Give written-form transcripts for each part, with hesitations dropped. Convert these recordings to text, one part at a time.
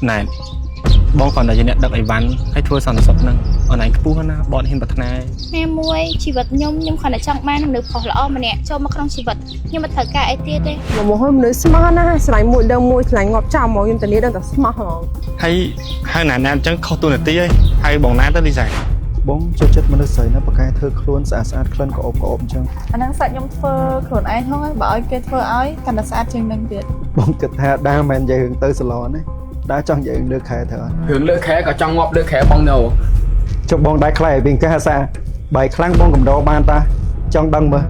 ណែបងគ្រាន់តែជាអ្នកដឹកអីវ៉ាន់ហើយធ្វើសន្តិសុខហ្នឹងអូនឯងខ្ពស់ណាស់បត់ហ៊ានប្រាថ្នា ណាមួយជីវិតខ្ញុំខ្ញុំគ្រាន់តែចង់បានមនុស្សប្រុសល្អម្នាក់ចូលមកក្នុងជីវិតខ្ញុំមិនត្រូវការអីទៀតទេ មកហើយមនុស្សស្មោះណាស់ស្រឡាញ់មួយដឹងមួយស្រឡាញ់ងាប់ចាំហ្មងខ្ញុំតានីដឹងតែស្មោះហ្មង ហើយហើយណែណែអញ្ចឹងខុសទូនាទីហើយហើយបងណាទៅលីសា បងចូលចិត្តមនុស្សស្រីណាប្រកែធ្វើខ្លួនស្អាតស្អាតក្លិនក៏អូបក៏អូបអញ្ចឹង អាហ្នឹងសាច់ខ្ញុំធ្វើខ្លួនឯងហ្នឹងបើឲ្យគេធ្វើឲ្យកាន់តែស្អាតជាងនឹងទៀត បងគិតថាដើរមិននិយាយរឿងទៅសាឡនទេដើរចង់និយាយរឿងលើខែទៅអត់ រឿងលើកខែក៏ចង់ងាប់លើកខែបងនៅ ចុះបងដែរខ្លាយឲ្យវិញកាសាបាយខ្លាំងបងកំដរបានតាចង់ដឹងមើល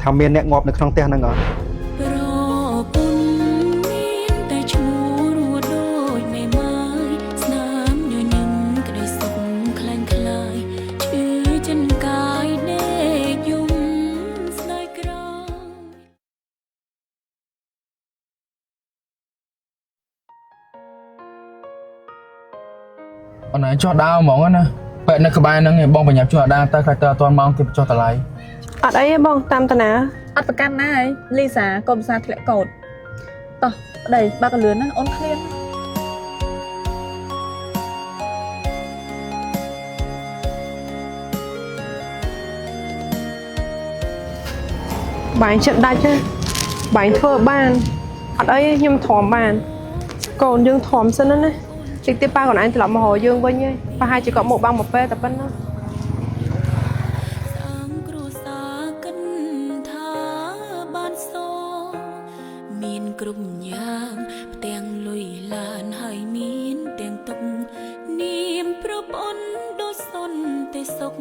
ថាមានអ្នកងាប់នៅក្នុងផ្ទះហ្នឹងអត់ ប្រពន្ធមានតែឈ្មោះរួចដូចមេម៉ាយស្នាមញញឹមក្តីសុខខ្លាំងខ្លាយឈឺចិនកាយដេកយំស្នេហ៍ក្រ អូនឯងចុះដើរហ្មងណាពេទ្យនៅក្បែរហ្នឹងឯងបងបញ្ញាប់ជួយអាដាទៅខ្លាចទៅអត់ទាន់ម៉ោងគេបញ្ចុះតម្លៃ អត់អីទេបងតាមតាណា អត់ប្រកាន់ណាឯងលីសាកូនភាសាធ្លាក់កោតតោះប្តីបើកលឿនណាអូនឃ្លាន បាញ់ចិត្តដាច់ណាបាញ់ធ្វើបានអត់អីទេខ្ញុំទ្រាំបានកូនយើងទ្រាំសិនណាណាតិចទៀតប៉ាខ្លួនឯងត្រឡប់មករកយើងវិញហើយប្រហែលជាគាត់មកបាំងមកពេលតែប៉ុណ្ណោះ សាងគ្រួសារកិនថាបានសមានគ្រប់យ៉ាងផ្ទាំងលុយឡានហើយមានទាំងទុកនាមប្រពន្ធដូចសុនទេសុខ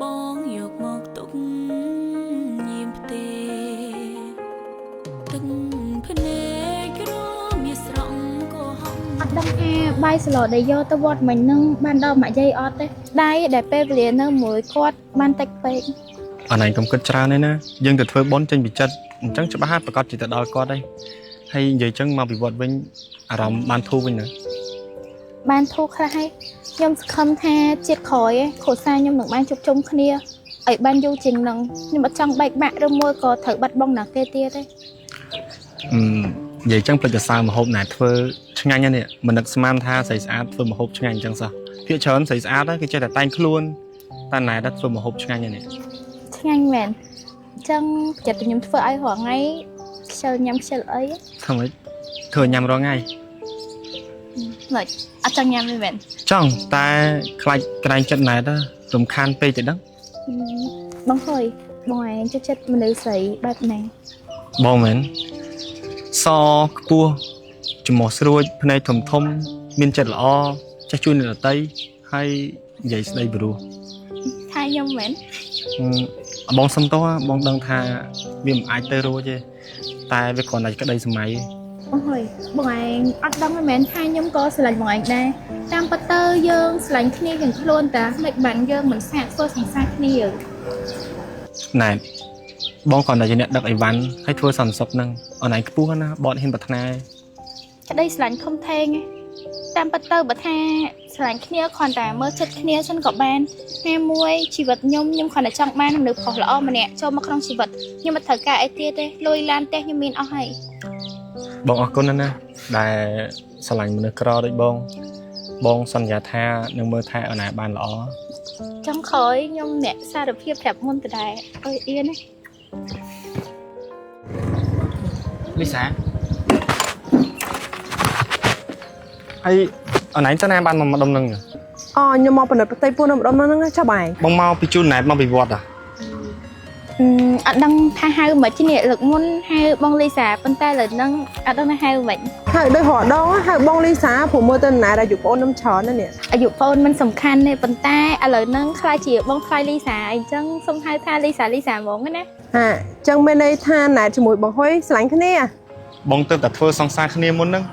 បងយកមកទុកញៀមផ្ទេទឹកភ្នែករមាស្រង់ក៏ហំ អត់ដឹងថាបាយស្លដែលយកទៅវត្តមិញហ្នឹងបានដល់ម៉ាក់យាយអត់ទេដៃដែលពេលវេលានៅមួយគាត់បានតិចពេក អូនឯងកុំគិតច្រើនទេណាយើងទៅធ្វើបុណ្យចេញពីចិត្តអញ្ចឹងច្បាស់ហើយប្រកាសជាទៅដល់គាត់ហើយហើយនិយាយអញ្ចឹងមកពីវត្តវិញអារម្មណ៍បានធូរវិញណា បានធូរខ្លះហើយខ្ញុំសង្ឃឹមថាជាតិក្រោយឯងគ្រួសារខ្ញុំនឹងបានជួបជុំគ្នាឲ្យបានយូរជាងនឹងខ្ញុំអត់ចង់បែកបាក់ឬមួយក៏ត្រូវបាត់បង់ណាគេទៀតទេ អឺនិយាយអញ្ចឹងផ្លេចទៅសើម្ហូបណែធ្វើឆ្ងាញ់ណាស់នេះមិននឹកស្មានថាស្រីស្អាតធ្វើម្ហូបឆ្ងាញ់អញ្ចឹងសោះភាគច្រើនស្រីស្អាតហ្នឹងគេចេះតែតែងខ្លួនតែណែដល់ធ្វើម្ហូបឆ្ងាញ់ណាស់នេះ ឆ្ងាញ់មែនអញ្ចឹងចិត្តតែខ្ញុំធ្វើឲ្យរាល់ថ្ងៃខ្ជិលញ៉ាំខ្ជិលអី ធ្វើម៉េចធ្វើញ៉ាំរាល់ថ្ងៃ មិនអត់ចង់ញ៉ាំទេមែន ចង់តែខ្លាចក្រែងចិត្តណែទៅរំខានពេកទៅដឹង បងហុយបងឯងចូលចិត្តមនុស្សស្រីបែបណា បងមែនសខ្ពស់ច្រមុះស្រួចភ្នែកធំធំ មានចិត្តល្អចេះជួយអ្នកដទៃហើយនិយាយស្ដីព្រោះ ថាខ្ញុំមែន អឺបងសុំទោសបងដឹងថាវាមិនអាចទៅរួចទេតែវាគ្រាន់តែក្តីសម័យទេ បងហុយបងឯងអត់ដឹងទេមែនថាខ្ញុំក៏ស្រឡាញ់បងឯងដែរតាមពិតទៅយើងស្រឡាញ់គ្នាយ៉ាងខ្លួនតាមិនបានយើងមិនសាកធ្វើសង្សារគ្នា ណែបងគ្រាន់តែជាអ្នកដឹកអីវ៉ាន់ហើយធ្វើសន្តិសុខហ្នឹងអូនឯងខ្ពស់ណាស់បត់ហ៊ានប្រាថ្នា ក្តីស្រឡាញ់ធំធេងឯងតាមពិតទៅបើថាស្រឡាញ់គ្នាគ្រាន់តែមើលចិត្តគ្នាសិនក៏បានណាមួយជីវិតខ្ញុំខ្ញុំគ្រាន់តែចង់បានមនុស្សប្រុសល្អម្នាក់ចូលមកក្នុងជីវិតខ្ញុំមិនត្រូវការអីទៀតទេលុយឡានផ្ទះខ្ញុំមានអស់ហើយ បងអរគុណណាស់ណាដែលស្រឡាញ់មនុស្សក្រដូចបង បងសន្យាថានឹងមើលថែអូនឯងបានល្អ ចុងក្រោយខ្ញុំអ្នកសារភាពប្រាប់មុនដដែលអើយអៀនណា លីសា ហើយអូនឯងទៅណាបានមកម្ដុំហ្នឹង អូខ្ញុំមកផលិតប្រតិពូនៅម្ដុំហ្នឹងណាចុះបាយ បងមកពីជូនណែតមកពីវត្តហ៎ អឺអត់ដឹងថាហៅមិនជានេះលើកមុនហៅបងលីសាប៉ុន្តែលើហ្នឹងអត់ដឹងថាហៅមិន ហៅដូចរដងហៅបងលីសាព្រោះមើលទៅណែអាយុប្អូនខ្ញុំច្រើនណាស់នេះ អាយុបងមិនសំខាន់ទេប៉ុន្តែឥឡូវហ្នឹងខ្លាចជាបងខ្លាយលីសាអញ្ចឹងសូមហៅថាលីសាលីសាហ្មងណា ហាចឹងមានន័យថាណែជាមួយបងហ៊ុយស្រឡាញ់គ្នា បងទៅតែធ្វើសង្សារគ្នាមុនហ្នឹង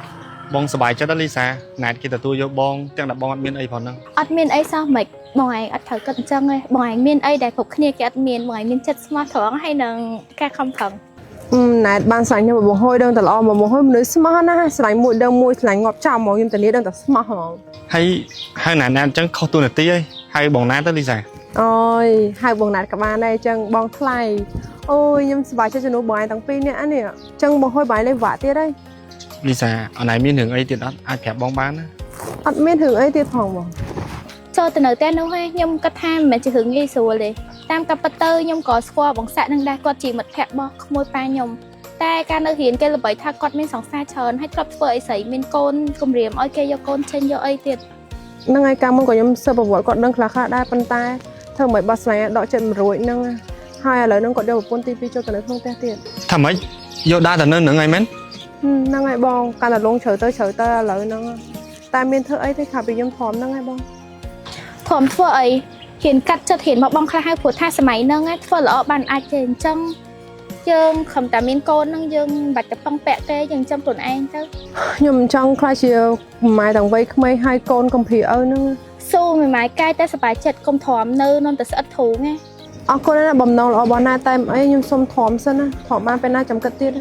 បងសប្បាយចិត្តណាស់លីសាណែតគេទទួលយកបងទាំងតែបងអត់មានអីផងហ្នឹង អត់មានអីសោះមិនបងឯងអត់ត្រូវគិតអញ្ចឹងទេបងឯងមានអីដែលគ្រប់គ្នាគេអត់មានបងឯងមានចិត្តស្មោះត្រង់ហើយនឹងការខំប្រឹង ណែបានស្រឡាញ់ខ្ញុំបងហ៊ុយដឹងតែល្អមកបងហ៊ុយមនុស្សស្មោះណាស់ស្រឡាញ់មួយដឹងមួយស្រឡាញ់ងាប់ចាំហ្មងខ្ញុំតានីដឹងតែស្មោះហ្មង ហើយហើយណែណែអញ្ចឹងខុសទូនាទីហើយហើយបងណែទៅលីសា អូយហៅបងណាត់ក៏បានដែរចឹងបងថ្លៃអូយខ្ញុំសប្បាយចិត្តជំនួសបងឯងទាំងពីរនាក់នេះចឹងបងហ៊ុយបងឯងលេងវ៉ាក់ទៀតហើយ លីសាអនឯងមានរឿងអីទៀតអត់អាចប្រាប់បងបានណា អត់មានរឿងអីទៀតផងបង ចូលទៅនៅផ្ទះនោះឯងខ្ញុំគិតថាមិនមែនជារឿងងាយស្រួលទេតាមកាពិតទៅខ្ញុំក៏ស្គាល់បងសាក់នឹងដែរគាត់ជាមិត្តភក្តិរបស់ក្មួយប៉ាខ្ញុំតែការនៅរៀនគេល្បីថាគាត់មានសង្សារច្រើនហើយធ្លាប់ធ្វើអីស្រីមានកូនគំរាមឲ្យគេយកកូនចេញយកអីទៀត ហ្នឹងហើយកាលមុនក៏ខ្ញុំស៊ើបប្រវត្តិគាត់ដឹងខ្លះៗដែរប៉ុន្តែធ្វើមិនបោះស្នេហ៍ដកចិត្តមិនរួចហ្នឹងហើយឥឡូវហ្នឹងគាត់យកប្រពន្ធទី2ចូលទៅនៅក្នុងផ្ទះទៀត ថាម៉េចយកដើរទៅនៅនឹងឯងមែន ហ្នឹងហើយបងកាន់តែលងជ្រៅទៅជ្រៅទៅឥឡូវហ្នឹងតែមានធ្វើអីទេខាពីខ្ញុំធំហ្នឹងហើយបង ធំធ្វើអីហ៊ានកាត់ចិត្តហ៊ានមកបងខ្លះហើយព្រោះថាសម័យហ្នឹងធ្វើល្អបានអាចទេអញ្ចឹងយើងខំតែមានកូនហ្នឹងយើងមិនបាច់ទៅពឹងពាក់ទេយើងចាំខ្លួនឯងទៅ ខ្ញុំមិនចង់ខ្លាចជាម៉ែទាំងវ័យក្មេងហើយកូនកំព្រាឪហ្នឹង ស៊ូមួយម៉ែកាយតែសប្បាយចិត្តកុំទ្រាំនៅនំតែស្អិតធូងណា អរគុណណាស់បំណងល្អរបស់ណាតែមិនអីខ្ញុំសុំធំសិនណាធំបានពេលណាចាំគិតទៀត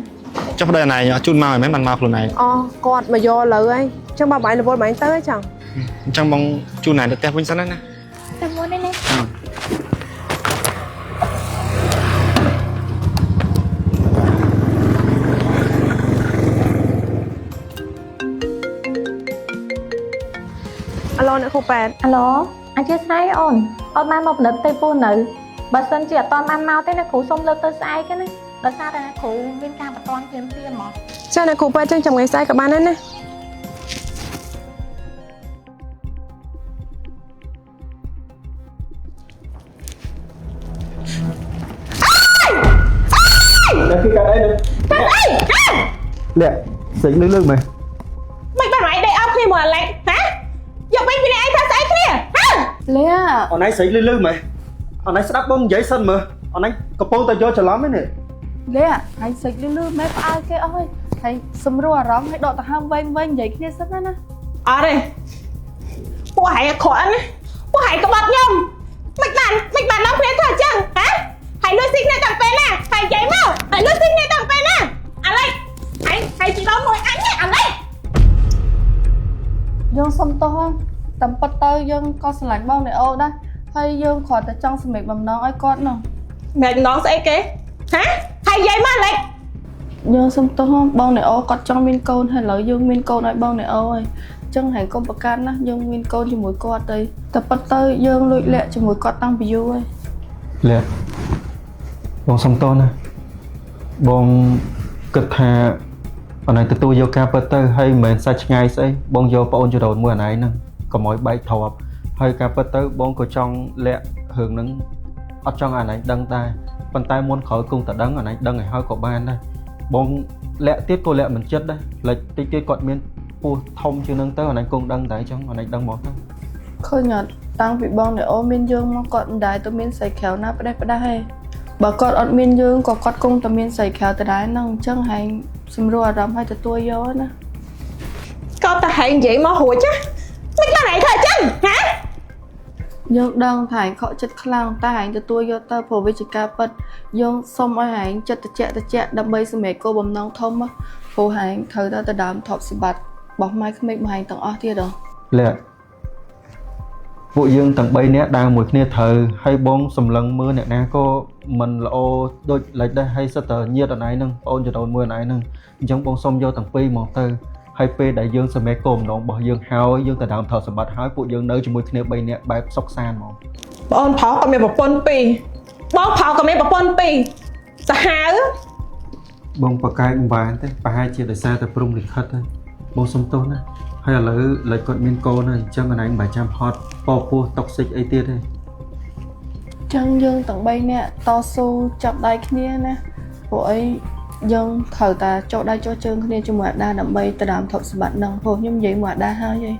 ចុះប្តីអនឯងអត់ជូនមកឯងមែនបានមកខ្លួនឯង អូគាត់មកយកឥឡូវហើយចឹងបើបងឯងរវល់បងឯងទៅហើយចឹង អញ្ចឹងបងជូនឯងទៅផ្ទះវិញសិនណា តែមុននេះណា អាឡូអ្នកគ្រូប៉ែត អាឡូអធិស្ឋានអូនអត់បានមកផលិតទេពូនៅបើសិនជាអត់បានមកទេអ្នកគ្រូសុំលើកទៅស្អែកណាដោយសារតែអ្នកគ្រូមានការបន្ទាន់ភ្លាមភ្លាមហ្មង ចាអ្នកគ្រូប៉ែតចឹងចាំថ្ងៃស្អែកក៏បានដែរណា អ្នកគេកាត់អីនឹងកាត់អីលាក់សេចលឺលឺមែន មិនបានឯងដេកអោបគ្នាមកអាឡែកហាយកវិញពីអ្នកឯងថាស្អីគ្នាហា លា អូនឯងសេចលឺលឺមែនអូនឯងស្ដាប់បងនិយាយសិនមើលអូនឯងកំពុងតែយកច្រឡំឯនេះ លាហើយសិចលឺលឺម៉ែផ្អើលគេអស់ហើយហើយសម្រួលអារម្មណ៍ឲ្យដកដង្ហើមវែងវែងនិយាយគ្នាសិនណាណា អត់ទេពួកហែងអាក្រក់ណាពួកហែងក្បត់ខ្ញុំមិនបានមិនបាននាំគ្នាធ្វើអញ្ចឹងហាហើយលួចស៊ីគ្នាតាំងពេលណាហើយនិយាយមកហើយលួចស៊ីគ្នាតាំងពេលណាអាឡែកហែងហែងជីដល់មួយអញអាឡែក យើងសុំទោសតាមពិតទៅយើងក៏ស្រឡាញ់បងនេអូដែរហើយយើងគ្រាន់តែចង់សម្រេចបំណងឲ្យគាត់នោះ មិនបំណងស្អីគេហាហើយនិយាយមកអាឡែក យើងសុំទោសបងនេអូគាត់ចង់មានកូនហើយឥឡូវយើងមានកូនឲ្យបងនេអូហើយអញ្ចឹងហែងកុំប្រកាន់ណាយើងមានកូនជាមួយគាត់ទៅតែពិតទៅយើងលួចលាក់ជាមួយគាត់តាំងពីយូរហើយ លាក់បងសុំទោសណាបងគិតថាអូនឯងទទួលយកការពិតទៅហើយមិនមែនសាច់ឆ្ងាយស្អីបងយកប្អូនចរូនមួយអូនឯងហ្នឹងកុំឲ្យបែកទ្របហើយការពិតទៅបងក៏ចង់លាក់រឿងហ្នឹងអត់ចង់ឲ្យអូនឯងដឹងដែរប៉ុន្តែមុនក្រោយគង់តែដឹងអូនឯងដឹងឲ្យហើយក៏បានដែរបងលាក់ទៀតក៏លាក់មិនចិត្តដែរលិចតិចទៀតគាត់មានពោះធំជាងនឹងទៅអូនឯងគង់ដឹងតែអញ្ចឹងអូនឯងដឹងមកទៅ ឃើញអត់តាំងពីបងនេអូមានយើងមកគាត់មិនដែលទៅមានស្រីក្រៅណាផ្ដេសផ្ដាស់ទេបើគាត់អត់មានយើងក៏គាត់គង់តែមានស្រីក្រៅដដែលហ្នឹងអញ្ចឹងហែងសម្រួលអារម្មណ៍ឲ្យទទួលយកណា ក៏តែហែងនិយាយមករួចណាមិនបានឯងធ្វើអញ្ចឹងហា យើងដឹងថាឯងខកចិត្តខ្លាំងតែឯងទទួលយកទៅព្រោះវាជាការពិតយើងសុំឲ្យឯងចិត្តតិចតិចដើម្បីសម្រេចគោលបំណងធំព្រោះឯងត្រូវតែទៅដើមទ្រព្យសម្បត្តិរបស់ម៉ែក្មេករបស់ឯងទាំងអស់ទៀតហ៎ លាក់ពួកយើងទាំង3នាក់ដើរមួយគ្នាត្រូវហើយបងសម្លឹងមើលអ្នកណាក៏មិនល្អដូចលិចដែរហើយសិតតែញាតអនឯងហ្នឹងបងចរូនមួយអនឯងហ្នឹងអញ្ចឹងបងសុំយកទាំងពីរមកទៅហើយពេលដែលយើងសម្រេចគោលបំណងរបស់យើងហើយយើងទៅដើមទ្រព្យសម្បត្តិហើយពួកយើងនៅជាមួយគ្នា3នាក់បែបសុខសាន្តហ្មង បងប្រុសក៏មានប្រពន្ធពីរបងប្រុសក៏មានប្រពន្ធពីរសាហាវ បងប្រកែកមិនបានទេប្រហែលជាដោយសារតែព្រំលិខិតហ្នឹងបងសុំទោសណាហើយឥឡូវលិចគាត់មានកូនហើយអញ្ចឹងអនឯងមិនបាច់ចាំហត់ពពោះតុកសិកអីទៀតទេ ចឹងយើងទាំង3នាក់តស៊ូចាប់ដៃគ្នាណាព្រោះអីយើងត្រូវតែចុះដៃចុះជើងគ្នាជាមួយអាដាដើម្បីទៅដើមទ្រព្យសម្បត្តិហ្នឹងព្រោះខ្ញុំនិយាយមួយអាដាហើយហី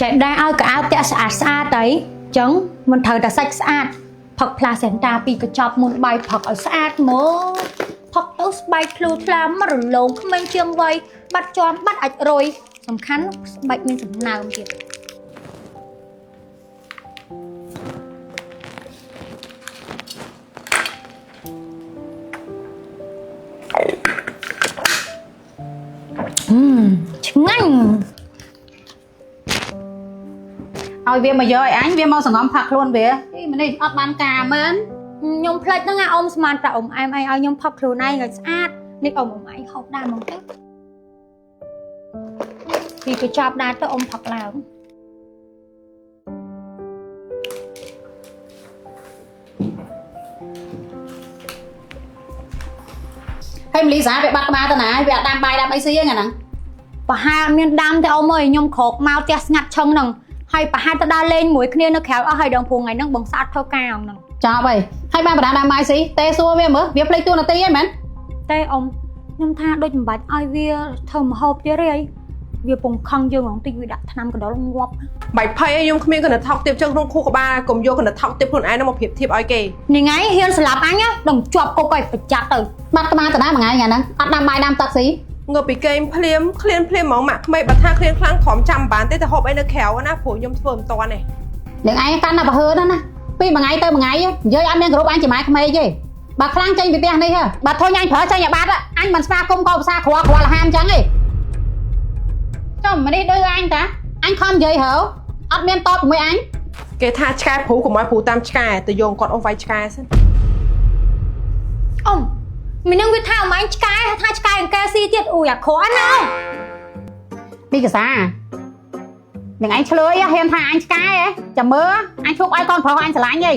ចេះដែរឲ្យកៅអៅតាក់ស្អាតស្អាតអីចឹងមិនត្រូវតែសាច់ស្អាតផឹកផ្លាសេនតាពីកញ្ចប់មុនបាយផឹកឲ្យស្អាតមកផឹកទៅស្បែកធ្លូថ្លាមករលោងក្មេងជាងវ័យបាត់ជាប់បាត់អាចរុយសំខាន់ស្បែកមានសំណើមទៀតឆ្ងាញ់ ឲ្យវាមកយកឲ្យអញវាមកសងំផាក់ខ្លួនវាអីម្នេះអត់បានការមែន ខ្ញុំផ្លេចហ្នឹងអាអ៊ំស្មានតែអ៊ំអែមអីឲ្យខ្ញុំផឹកខ្លួនឯងឲ្យស្អាតនេះអ៊ំអ៊ំឯងហូបដែរហ្មងទៅពីកញ្ចប់ដែរទៅអ៊ំផឹកឡើង ហើយមលីសាវាបាត់ក្បាលទៅណាវាអត់ដាំបាយដាំអីស៊ីហ្នឹងហ្នឹង ប្រហែលអត់មានដាំទេអ៊ំអើយខ្ញុំក្រោកមកផ្ទះស្ងាត់ឈឹងហ្នឹងហើយប្រហែលទៅដើរលេងមួយគ្នានៅក្រៅអស់ហើយដងព្រោះថ្ងៃហ្នឹងបងស្អាតធ្វើការហ្នឹង ចប់ហើយហើយបានបដាដាំបាយស៊ីទេសួរវាមើលវាភ្លេចតួនាទីហ្នឹងមែន ទេអ៊ំខ្ញុំថាដូចមិនបាច់ឲ្យវាធ្វើម្ហូបទៀតទេអីវាពងខឹងយើងហ្មងតិចវាដាក់ថ្នាំកណ្ដុរងាប់ បាច់ភ័យឯងខ្ញុំគ្មានកណិតថោកទាបចឹងក្នុងខួរក្បាលកុំយកកណិតថោកទាបខ្លួនឯងមកប្រៀបធៀបឲ្យគេ នេះថ្ងៃហ៊ានស្លាប់អញដឹងជាប់គុកឲ្យប្រចាំទៅ បាត់ក្បាលទៅណាមួយថ្ងៃហ្នឹងអត់ដាំបាយដាំទឹកស៊ី ងើបពីគេងភ្លាមឃ្លានភ្លាមហ្មងម៉ាក់ក្មេកបើថាឃ្លានខ្លាំងទ្រាំចាំបានទេទៅហូបអីនៅក្រៅណាព្រោះខ្ញុំធ្វើមិនតាន់ទេ នឹងឯងកាន់តែប្រហើនណាពីមួយថ្ងៃទៅមួយថ្ងៃនិយាយអត់មានគោរពអញជាម៉ែក្មេកទេបើខ្លាំងចេញពីផ្ទះនេះបើធុញអញប្រើចេញឲ្យបាត់អញមិនស្វាគមន៍ក៏ភាសាគ្រាគ្រាលហាមចឹងទេចុះម្នេះឌឺអញតាអញខំនិយាយហើអត់មានតបជាមួយអញ គេថាឆ្កែព្រូកុំឲ្យព្រូតាមឆ្កែទៅយកគាត់អូសវាយឆ្កែសិន អ៊ំមីនឹងវាថាអមឯងឆ្កែថាឆ្កែអង្កែស៊ីទៀតអូយអាក្រក់ណាស់ មីកសានឹងឯងឆ្លើយហ៊ានថាអញឆ្កែហ៎ចាំមើលអញឈប់ឲ្យកូនប្រុសអញស្រឡាញ់ហី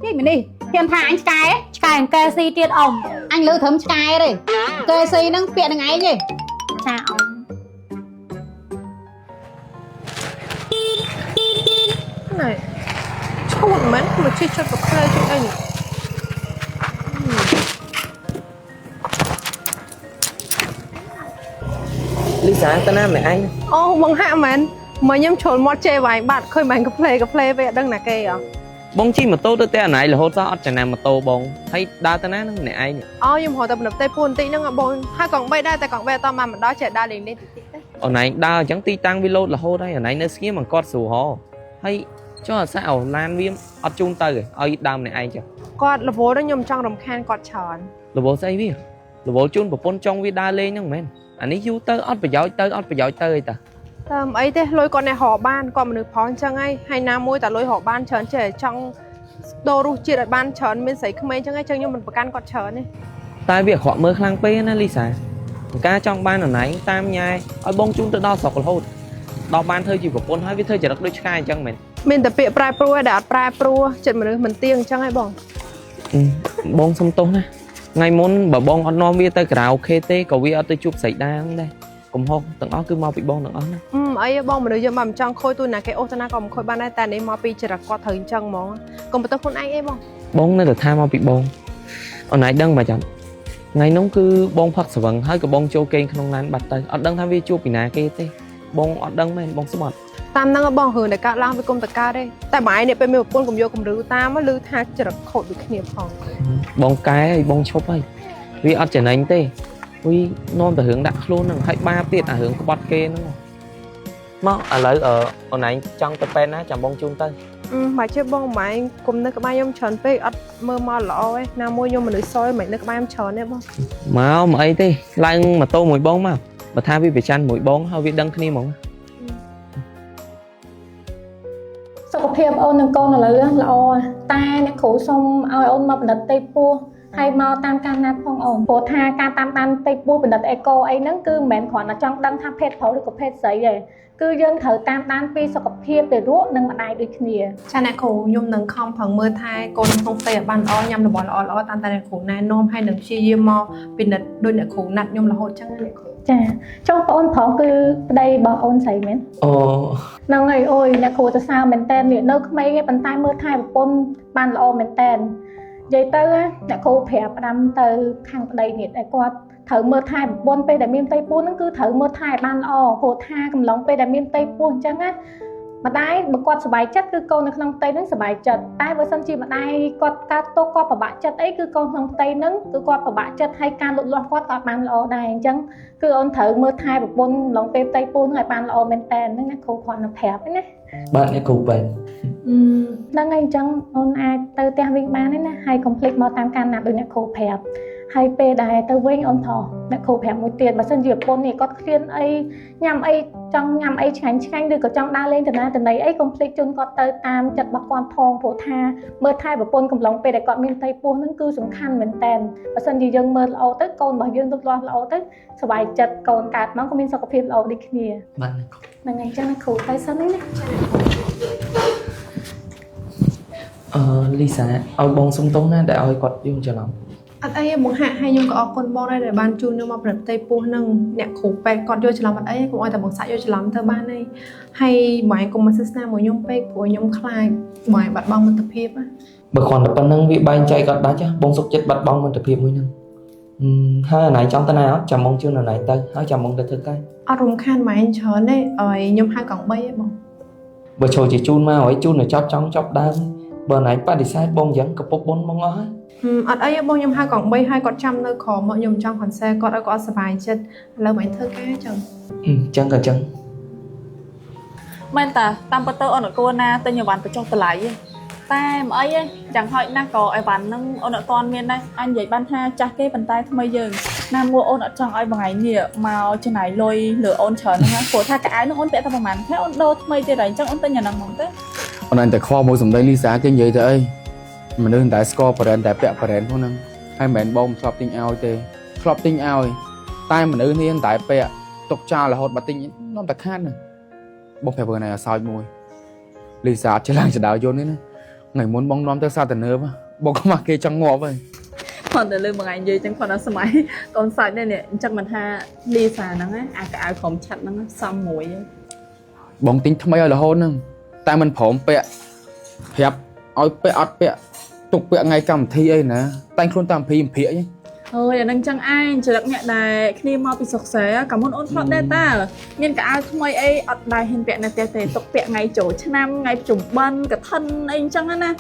នេះមីនេះហ៊ានថាអញឆ្កែ ឆ្កែអង្កែស៊ីទៀតអ៊ំ អញលើត្រឹមឆ្កែទេកែស៊ីហ្នឹងពាក្យនឹងឯងទេ ចាអ៊ំ ណែឈួតមែនមកជិះចិត្តប្រក្លែជិះអីនេះ លីសាទៅណាម្នាក់ឯង អូបងហាក់មែនមកខ្ញុំជ្រុលមាត់ជេរវាយបាត់ឃើញមែនកាផ្លេកាផ្លេវាអត់ដឹងណាគេហ៎ បងជិះម៉ូតូទៅផ្ទះអណៃរហូតសោះអត់ចំណាំម៉ូតូបងហើយដើរទៅណានឹងម្នាក់ឯង អូខ្ញុំរត់ទៅបណ្ឌិតទេពួនបន្តិចហ្នឹងបងហើយកង់3ដែរតែកង់3អត់តបានមកដល់ចេះដើរលេងនេះតិចទេ អណៃដើរអញ្ចឹងទីតាំងវាលោតរហូតហើយអណៃនៅស្ងៀមមកគាត់ស្រួលហោហើយចុះអាសាអូឡានវាអត់ជូនទៅឲ្យដើមម្នាក់ឯងចឹង គាត់រវល់ដល់ខ្ញុំចង់រំខានគាត់ច្រើន រវល់ស្អីវារវល់ជូនប្រពន្ធចង់វាដើរលេងហ្នឹងមែនអានេះយូរទៅអត់ប្រយោជន៍ទៅអត់ប្រយោជន៍ទៅអីតា តាមអីទេលុយគាត់អ្នករកបានគាត់មនុស្សផងអញ្ចឹងហើយហើយណាមួយតែលុយរកបានច្រើនចេះចង់ដូររសជាតិឲ្យបានច្រើនមានស្រីក្មេងអញ្ចឹងហើយចឹងខ្ញុំមិនប្រកាន់គាត់ច្រើនទេ តែវាអាក្រក់មើលខ្លាំងពេកណាលីសាការចង់បានអណៃតាមញ៉ែឲ្យបងជូនទៅដល់ស្រុករហូតដល់បានធ្វើជាប្រពន្ធហើយវាធ្វើចរិតដូចឆ្កែអញ្ចឹងមែន មានតែពាក្យប្រែប្រួលដែលអត់ប្រែប្រួលចិត្តមនុស្សមិនទៀងអញ្ចឹងហើយបង បងសុំទោសណាថ្ងៃមុនបើបងអត់នាំវាទៅការ៉ាអូខេទេក៏វាអត់ទៅជួបស្រីដាងដែរកំហុសទាំងអស់គឺមកពីបងទាំងអស់ណា អីបងមនុស្សយើងបើមិនចង់ខូចទូណាគេអូសទៅណាក៏មិនខូចបានដែរតែនេះមកពីចរិតគាត់ត្រូវអញ្ចឹងហ្មងកុំបន្ទោសខ្លួនឯងអីបង បងនៅតែថាមកពីបងអូនឯងដឹងមកចាំថ្ងៃនោះគឺបងផឹកស្វឹងហើយក៏បងចូលគេងក្នុងឡានបាត់ទៅអត់ដឹងថាវាជួបពីណាគេទេបងអត់ដឹងមែនបងស្បត់ តាមហ្នឹងបងរឿងដែលកើតឡើងវាគុំតកើតទេតែបើឯងនេះពេលមានប្រពន្ធកុំយកគំរូតាមឮថាចរិតខូចដូចគ្នាផង បងកែហើយបងឈប់ហើយវាអត់ចំណេញទេអុយនាំតែរឿងដាក់ខ្លួនហ្នឹងហើយបាបទៀតអារឿងក្បត់គេហ្នឹងមកឥឡូវអូនឯងចង់ទៅពេទ្យណាចាំបងជូនទៅ មកជិះបងម៉ែគុំនៅក្បែរខ្ញុំច្រើនពេកអត់មើលមកល្អទេណាមួយខ្ញុំមនុស្សសយមិននៅក្បែរខ្ញុំច្រើនទេបង មកមកអីទេឡើងម៉ូតូមួយបងមកបើថាវាប្រច័នមួយបងហើយវាដឹងគ្នាហ្មង សុខភាពអូននិងកូនឥឡូវល្អតែអ្នកគ្រូសុំឲ្យអូនមកបណ្ឌិតទេពោះហើយមកតាមការណាត់ផងអូនព្រោះថាការតាមដានទេពោះបណ្ឌិតអេកូអីហ្នឹងគឺមិនមែនគ្រាន់តែចង់ដឹងថាភេទប្រុសឬក៏ភេទស្រីទេគឺយើងត្រូវតាមដានពីសុខភាពទារកនិងម្ដាយដូចគ្នា ចាអ្នកគ្រូខ្ញុំនឹងខំប្រឹងមើលថែកូនក្នុងផ្ទៃឲ្យបានល្អញ៉ាំរបស់ល្អល្អតាមតែអ្នកគ្រូណែនាំហើយនឹងព្យាយាមមកពិនិត្យដូចអ្នកគ្រូណាត់ខ្ញុំរហូតចឹងណាអ្នកគ្រូ ចាចុះបងអូនប្រុសគឺប្តីរបស់អូនស្រីមែន អូ ហ្នឹងហើយអូយអ្នកគ្រូសរសើរមែនតើនេះនៅក្មេងឯងប៉ុន្តែមើលថែប្រពន្ធបានល្អមែនតើនិយាយទៅអ្នកគ្រូប្រាប់ផ្ដាំទៅខាងប្តីនេះតែគាត់ត្រូវមើលថែប្រពន្ធពេលដែលមានផ្ទៃពោះហ្នឹងគឺត្រូវមើលថែបានល្អព្រោះថាកំឡុងពេលដែលមានផ្ទៃពោះអញ្ចឹងណាម្ដាយបើគាត់សប្បាយចិត្តគឺកូននៅក្នុងផ្ទៃហ្នឹងសប្បាយចិត្តតែបើសិនជាម្ដាយគាត់កើតទុក្ខគាត់ពិបាកចិត្តអីគឺកូនក្នុងផ្ទៃហ្នឹងគឺគាត់ពិបាកចិត្តហើយការលូតលាស់គាត់ក៏បានល្អដែរអញ្ចឹងគឺអូនត្រូវមើលថែប្រពន្ធកំឡុងពេលផ្ទៃពោះហ្នឹងឲ្យបានល្អមែនតើហ្នឹងណាគ្រូគ្រាន់តែប្រាប់ណា បាទអ្នកគ្រូបែន ហ្នឹងហើយអញ្ចឹងអូនអាចទៅផ្ទះវិញបានហើយណាហើយកុំភ្លេចមកតាមការណាត់ដូចអ្នកគ្រូប្រាប់ ហើយពេលដែលទៅវិញអូនប្រុសអ្នកគ្រូប្រាប់មួយទៀតបើសិនជាប្រពន្ធនេះគាត់ឃ្លានអីញ៉ាំអីចង់ញ៉ាំអីឆ្ងាញ់ឆ្ងាញ់ឬក៏ចង់ដើរលេងទៅណាទៅណីអីកុំភ្លេចជូនគាត់ទៅតាមចិត្តរបស់គាត់ផងព្រោះថាមើលថែប្រពន្ធកំឡុងពេលដែលគាត់មានផ្ទៃពោះហ្នឹងគឺសំខាន់មែនតើបើសិនជាយើងមើលល្អទៅកូនរបស់យើងលូតលាស់ល្អទៅសប្បាយចិត្តកូនកើតមកក៏មានសុខភាពល្អដូចគ្នា បាទ ហ្នឹងហើយចឹងអ្នកគ្រូទៅសិនណា អឺលីសាឲ្យបងសុំទោសណាដែលឲ្យគាត់យល់ច្រឡំ អត់អីទេបងហាក់ហើយខ្ញុំក៏អរគុណបងដែរដែលបានជូនខ្ញុំមកផលិតផ្ទៃពោះហ្នឹងអ្នកគ្រូពេទ្យគាត់យល់ច្រឡំអត់អីកុំឲ្យតែបងសាក់យល់ច្រឡំទៅបានហើយហើយបងឯងកុំមកសិស្នាមួយខ្ញុំពេកព្រោះខ្ញុំខ្លាចបងឯងបាត់បង់មិត្តភាពណា បើគ្រាន់តែប៉ុណ្្នឹងវាបែងចែកគាត់ដាច់បងសុខចិត្តបាត់បង់មិត្តភាពមួយហ្នឹងហើយអណៃចង់ទៅណាអត់ចាំបងជូនអណៃទៅហើយចាំបងទៅធ្វើការ អត់រំខានបងឯងច្រើនទេឲ្យខ្ញុំហៅកង់3ឯងបង បើចូលជាជូនមកឲ្យជូនឲ្យចប់ចង់ចប់ដើមបើអណៃបដិសេធបងយ៉ាងកពុបបុនបងអស់ហើយ អត់អីទេបងខ្ញុំហៅកង់3ហើយគាត់ចាំនៅក្រោមមកខ្ញុំចង់ cancel គាត់ឲ្យគាត់សប្បាយចិត្តឥឡូវបងឯងធ្វើការចឹង ចឹងក៏ចឹង មែនតាតាមពិតទៅអូនអត់គួរណាទិញអីវ៉ាន់បញ្ចុះតម្លៃទេតែមិនអីទេchẳngហោចណាស់ក៏អីវ៉ាន់ហ្នឹងអូនអត់ទាន់មានដែរអញនិយាយបានថាចាស់គេប៉ុន្តែថ្មីយើងណាមួអូនអត់ចង់ឲ្យបងឯងនេះមកចំណាយលុយលើអូនច្រើនហ្នឹងណាព្រោះថាកៅអៅហ្នឹងអូនពាក់តែប្រហែលខែអូនដូរថ្មីទៀតហើយអញ្ចឹងអូនទិញអាហ្នឹងហ្មងទៅ អូនឯងតែខ្វល់មួយសម្ដីលីសាគេនិយាយទៅអីមនុស្សតែស្គាល់ប្រេនតែពាក់ប្រេនផងហ្នឹងហើយមិនមែនបងមិនធ្លាប់ទិញឲ្យទេធ្លាប់ទិញឲ្យតែមនុស្សនេះតែពាក់ទុកចោលរហូតបើទិញនាំតែខាតណាបងប្រាប់បងឯងឲ្យសើចមួយលីសាអត់ចេះឡើងចដៅយន្តទេណាថ្ងៃមុនបងនាំទៅសាទនើបបងខ្មាស់គេចង់ងាប់ហើយ គាត់ទៅលើមួយថ្ងៃនិយាយចឹងគាត់ដល់សម័យកូនសាច់នេះអញ្ចឹងមិនថាលីសាហ្នឹងអាកៅអៅក្រុមឆាត់ហ្នឹងសំមួយ បងទិញថ្មីឲ្យរហូតហ្នឹងតែមិនព្រមពាក់ប្រាប់ឲ្យពាក់អត់ពាក់ទុកពាក់ថ្ងៃកម្មវិធីអីណាតែងខ្លួនតាមភីភាក អើយអានឹងចឹងឯងចរិតអ្នកដែលគ្នាមកពីសុកសែកាលមុនអូនធ្លាប់ដែរតាមានកៅអៅថ្មីអីអត់ដែរហ៊ានពាក់នៅផ្ទះទេទុកពាក់ថ្ងៃចូលឆ្នាំថ្ងៃភ្ជុំបិណ្ឌកឋិនអីអញ្ចឹងណា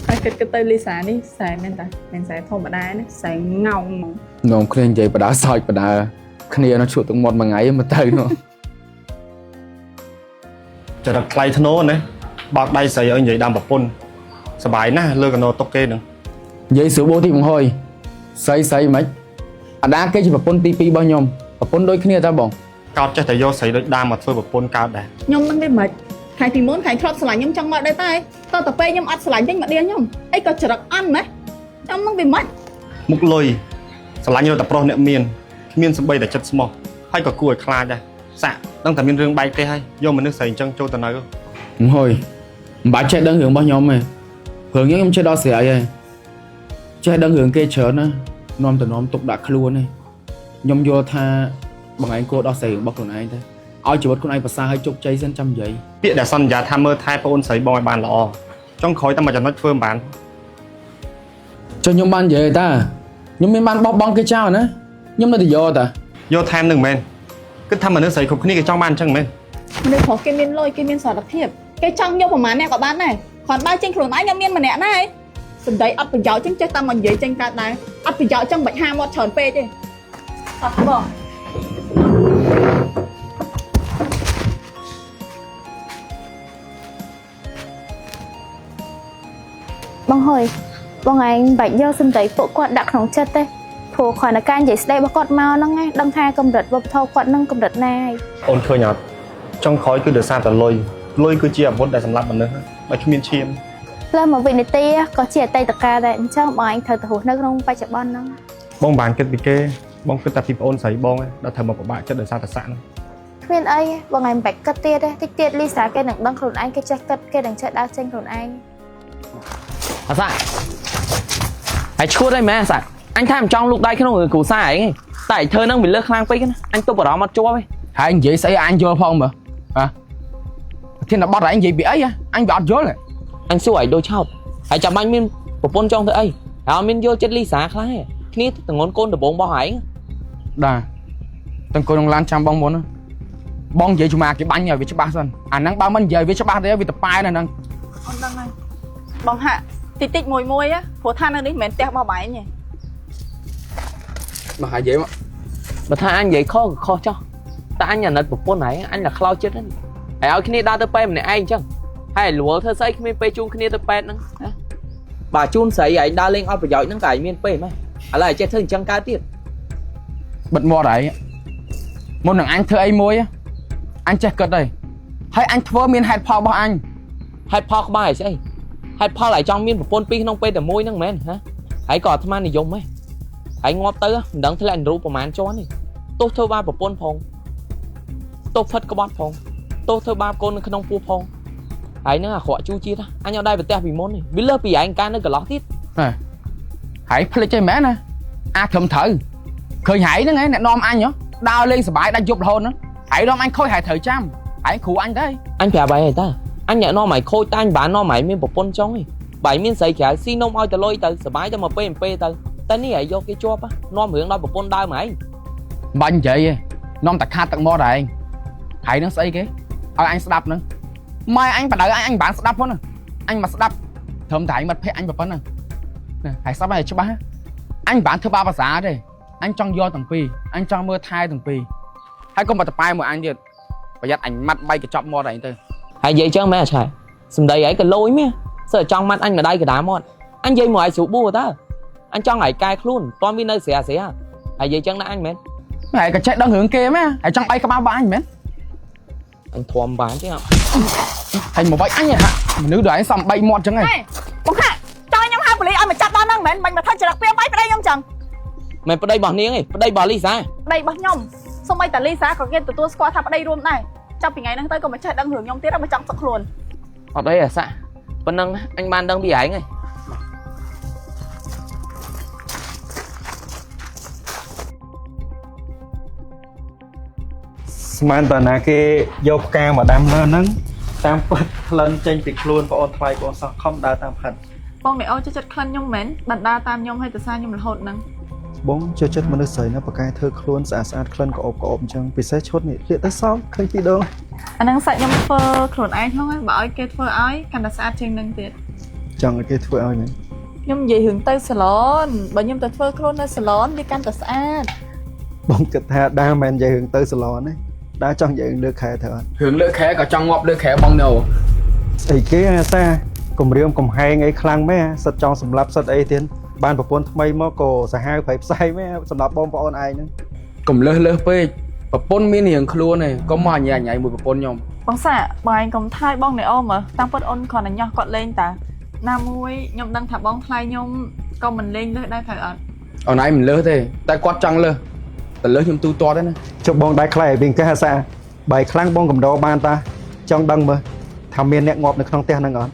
ហើយគិតទៅលីសានេះសែមែនតាមិនសែធម្មតាណាសែងងហ្មង នាំគ្នានិយាយបដាសើចបដាគ្នានៅជួបទឹកមាត់មួយថ្ងៃមកទៅនោះ ចរិតថ្លៃធ្នូណាបោកដៃស្រីឲ្យនិយាយដើមប្រពន្ធសบายណាស់លើកណោតុកគេនឹង និយាយស្រួលបោតិចបងហុយស្រីស្រីមិនអាដាគេជាប្រពន្ធទី2របស់ខ្ញុំប្រពន្ធដូចគ្នាតើបង កោតចេះតែយកស្រីដូចដើមមកធ្វើប្រពន្ធកើតដែរ ខ្ញុំនឹងវាមិនខែពីមុនខែធ្លាប់ស្រឡាញ់ខ្ញុំចង់មកដែរតែតទៅពេលខ្ញុំអត់ស្រឡាញ់វិញមកដៀលខ្ញុំអីក៏ចរិតអន់ម៉េះខ្ញុំនឹងវាមិន មុខលុយស្រឡាញ់រត់តែប្រុសអ្នកមានគ្មានសំបីតែចិត្តស្មោះហើយក៏គួរឲ្យខ្លាចដែរសាក់ដឹងតែមានរឿងបែកទេហើយយកមនុស្សស្រីអញ្ចឹងចូលទៅនៅ បងហុយមិនបាច់ចេះដឹងរឿងរបស់ខ្ញុំទេព្រោះខ្ញុំចេះដល់ស្រីហើយចេះដឹងរឿងគេច្រើនណានាំទៅនាំទុកដាក់ខ្លួនទេខ្ញុំយល់ថាបងឯងគួរដោះស្រាយរឿងរបស់ខ្លួនឯងទៅឲ្យជីវិតខ្លួនឯងប្រសើរឲ្យជោគជ័យសិនចាំនិយាយ ពាក្យដែលសន្យាថាមើលថែប្អូនស្រីបងឲ្យបានល្អចុងក្រោយតែមួយចំណុចធ្វើមិនបាន ចុះខ្ញុំបាននិយាយតាខ្ញុំមានបានបោះបង់គេចោលណាខ្ញុំនៅតែយកតា យកថែមនឹងមែនគិតថាមនុស្សស្រីគ្រប់គ្នាគេចង់បានអញ្ចឹងមែន មនុស្សប្រុសគេមានលុយគេមានសារភាពគេចង់យកប្រមាណអ្នកក៏បានដែរគ្រាន់បើចេញខ្លួនឯងខ្ញុំមានម្នាក់ដែរសម្ដីអត់ប្រយោជន៍ចឹងចេះតែមកនិយាយចេញកើតដែរអត់ប្រយោជន៍ចឹងបាច់ហាមាត់ច្រើនពេកទេអត់បង បងហុយបងឯងបាច់យកសម្ដីពួកគាត់ដាក់ក្នុងចិត្តទេព្រោះគ្រាន់តែការនិយាយស្ដីរបស់គាត់មកហ្នឹងឯងដឹងថាកម្រិតវប្បធម៌គាត់នឹងកម្រិតណាហើយ អូនឃើញអត់ចុងក្រោយគឺដោយសារតែលុយលុយគឺជាអាវុធដែលសម្លាប់មនុស្សបើគ្មានឈាម លើមួយវិនាទីក៏ជាអតីតកាលដែរអញ្ចឹងបងឯងត្រូវទៅរស់នៅក្នុងបច្ចុប្បន្នហ្នឹង បងបានគិតពីគេបងគិតតែពីប្អូនស្រីបងឯងដល់ត្រូវមកពិបាកចិត្តដោយសារតែសាក់ហ្នឹង គ្មានអីបងឯងមិនបាច់គិតទៀតទេតិចទៀតលីសាគេនឹងដឹងខ្លួនឯងគេចេះគិតគេនឹងចេះដើរចេញខ្លួនឯង អាសាហើយឈួតហើយមែនអាសាអញថាមិនចង់លូកដៃក្នុងរឿងគ្រួសារឯងតែឯងធ្វើហ្នឹងវាលើសខ្លាំងពេកណាអញទប់អារម្មណ៍អត់ជាប់ទេ ហើយនិយាយស្អីអញយល់ផងមើលហ៎ប្រធានបទឯងនិយាយពីអីអញវាអត់យល់ អញសួរឯងដូចឆោតហើយចាំបាញ់មានប្រពន្ធចង់ធ្វើអីហើយមានយល់ចិត្តលីសាខ្លះគ្នាតងន់កូនដំបងរបស់ឯង បាទតងកូនក្នុងឡានចាំបងមុនបងនិយាយជាមួយអាគេបាញ់ឲ្យវាច្បាស់សិនអាហ្នឹងបើមិននិយាយវាច្បាស់ទេវាតប៉ែនៅហ្នឹង អូនដឹងហើយបងហាក់តិចតិចមួយមួយព្រោះថានៅនេះមិនមែនផ្ទះរបស់បងឯងទេ មកហើយនិយាយមក បើថាអញនិយាយខុសក៏ខុសចោះតែអញអាណិតប្រពន្ធឯងអញតែខ្លោចចិត្តហ្នឹងហើយឲ្យគ្នាដើរទៅពេទ្យម្នាក់ឯងអញ្ចឹងហើយរវល់ធ្វើស្អីគ្មានពេលជូនគ្នាទៅពេទ្យហ្នឹងណាបើជូនស្រីឯងដើរលេងអត់ប្រយោជន៍ហ្នឹងក៏ឯងមានពេលម៉េច ឥឡូវឲ្យចេះធ្វើអញ្ចឹងកើតទៀត បិទមាត់ហើយមុននឹងអញធ្វើអីមួយអញចេះគិតហើយហើយអញធ្វើមានហេតុផលរបស់អញ ហេតុផលក្បាលស្អីហេតុផលឲ្យចង់មានប្រពន្ធពីរក្នុងពេលតែមួយហ្នឹងមែនហ៎ហើយក៏អាត្មានិយមហ៎ហើយងាប់ទៅមិនដឹងធ្លាក់រូបប្រហែលជាន់ទេទោះធ្វើបាបប្រពន្ធផងទោះផិតក្បត់ផងទោះធ្វើបាបកូននៅក្នុងពោះផងហើយនឹងអាក្រក់ជូរជាតិអញអត់ដែរប្រទះពីមុនទេវាលើសពីឯងកាលនៅកន្លោះទៀត ហើយភ្លេចឯមែនណាអាត្រឹមត្រូវឃើញហើយហ្នឹងឯងអ្នកនាំអញហ៎ដើរលេងសប្បាយដាច់យប់រហូតហ្នឹងហើយនាំអញខូចហើយត្រូវចាំហើយគ្រូអញទៅ អញប្រាប់ហើយតាអញអ្នកនាំឲ្យខូចតែអញបាននាំឲ្យមានប្រពន្ធចុងឯងបើមានស្រីក្រៅស៊ីនំឲ្យទៅលុយទៅសប្បាយទៅមកពេលពេលទៅតែនេះឲ្យយកគេជាប់នាំរឿងដល់ប្រពន្ធដើមឯង បាញ់និយាយឯងនាំតែខាតទឹកមាត់ឯងហើយនឹងស្អីគេឲ្យអញស្ដាប់ហ្នឹងម៉ែអញបដៅអញអញមិនបានស្ដាប់ផងណាអញមកស្ដាប់ត្រឹមតែឯងមិត្តភក្តិអញប៉ុណ្ណឹងណាហើយស្ដាប់ឲ្យច្បាស់អញមិនបានធ្វើបាបភាសាទេអញចង់យកទាំងពីរអញចង់មើលថែទាំងពីរហើយកុំបតប៉ែមួយអញទៀតប្រយ័ត្នអញម៉ាត់បែកកញ្ចប់មាត់ឯងទៅ ហើយនិយាយចឹងមែនអាឆែសំដីឯងក៏លយមែនសើចង់ម៉ាត់អញម្ដាយកដាមាត់អញនិយាយមកឲ្យស្រួលបួតើអញចង់ឲ្យកែខ្លួនតន់វានៅស្រាស្រាហើយនិយាយចឹងណាអញមែន ហើយក៏ចេះដឹងរឿងគេមែនហើយចង់បែកក្បាលបាអញមែន អញធំបានទេ ហើយមកបែកអញហ่ะមនុស្សដល់ឯងសំបែកមាត់ចឹងឯង បងហាក់ចង់ខ្ញុំហៅប៉ូលីសឲ្យមកចាប់ដល់ហ្នឹងមែនមិនមកធ្វើចរិតពីបែកប្តីខ្ញុំចឹង មិនប្តីរបស់នាងឯងប្តីរបស់លីសា ប្តីរបស់ខ្ញុំសូម្បីតែលីសាក៏គេទទួលស្គាល់ថាប្តីរួមដែរចាប់ពីថ្ងៃហ្នឹងទៅក៏មិនចេះដឹងរឿងខ្ញុំទៀតមកចង់សុខខ្លួន អត់អីអាសាប៉ុណ្ណឹងអញបានដឹងពីឯងហើយ ស្មានតាណាគេយកផ្កាមកដាំលើហ្នឹងតាមពិតក្លិនចេញពីខ្លួនបងអូនថ្លៃបងសោះខំដើរតាមផិត បងនេះអូចូលចិត្តក្លិនខ្ញុំមែនបានដើរតាមខ្ញុំឲ្យទៅសារខ្ញុំរហូតហ្នឹង បងចូលចិត្តមនុស្សស្រីណាប៉ាកែធ្វើខ្លួនស្អាតស្អាតក្លិនក្អូបក្អូបអញ្ចឹងពិសេសឈុតនេះលាកទៅសមឃើញពីរដង អាហ្នឹងសាច់ខ្ញុំធ្វើខ្លួនឯងហ្នឹងបើឲ្យគេធ្វើឲ្យកាន់តែស្អាតជាងនឹងទៀត ចង់ឲ្យគេធ្វើឲ្យមែន ខ្ញុំនិយាយរឿងទៅសាឡនបើខ្ញុំទៅធ្វើខ្លួននៅសាឡនវាកាន់តែស្អាត បងគិតថាដើរមិននិយាយរឿងទៅសាឡនទេដើរចង់និយាយរឿងលើខែទៅអត់ រឿងលើខែក៏ចង់ងាប់លើខែបងណូ ស្អីគេអាសាគំរាមកំហែងអីខ្លាំងមែនសិតចង់សម្លាប់សិតអីទៀតបានប្រពន្ធថ្មីមកក៏សាហាវប្រៃផ្សៃមែនសម្រាប់បងប្អូនឯងហ្នឹង កុំលើសលើសពេកប្រពន្ធមានរៀងខ្លួនឯងកុំមកញ៉ៃញ៉ៃមួយប្រពន្ធខ្ញុំ បងសាបងឯងកុំថើយបងនេះអូមើលតាមពិតអូនគ្រាន់តែញាស់គាត់លេងតាណាមួយខ្ញុំដឹងថាបងថ្លៃខ្ញុំក៏មិនលេងលើសដែរត្រូវអត់ អូនឯងមិនលើសទេតែគាត់ចង់លើសតែលើសខ្ញុំទូទាត់ទេណា ជប់បងដែរខ្លាំងឲ្យវិញកេះអាសាបាយខ្លាំងបងកំដរបានតាចង់ដឹងមើលថាមានអ្នកងាប់នៅក្នុងផ្ទះហ្នឹងអត់